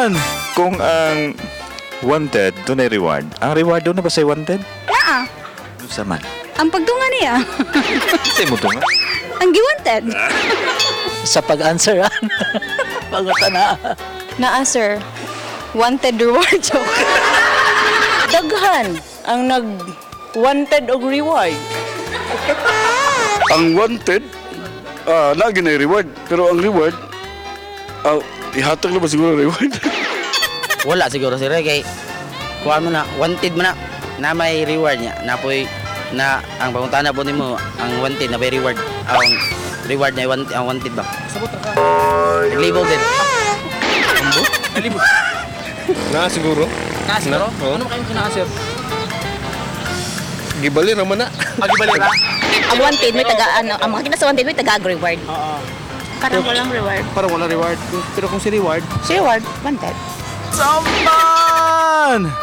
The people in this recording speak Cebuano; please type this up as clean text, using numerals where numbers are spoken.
Man! Kung ang wanted, dunay reward. Ang reward duna ba say wanted? Naa. Unsa man? Ang pagtunga niya. Sa imo tunga? Ang giwanted. Sa pag-answer, ah. Pagkata na. Naa, sir. Wanted reward joke. Daghan ang nag wanted og reward. Ang wanted, lagi na reward. Pero ang reward, ihatag na ba siguro ang reward? Wala siguro sir kay kuha mo na wanted mo na na may reward niya na poy na ang pangutana po nimo ang wanted na may reward, ang reward na want, ang wanted ba sabot ra ka naglibog din. Na siguro. Na siguro? Na, oo. Ano kayo kinaa, sir? Gibali raman na. Pagibali ra? Ang wanted may taga ano, ang mga kita sa wanted may taga reward. Oo. Parang walang reward. Parang wala reward. Pero kung si reward, Si reward, wanted. Sampan!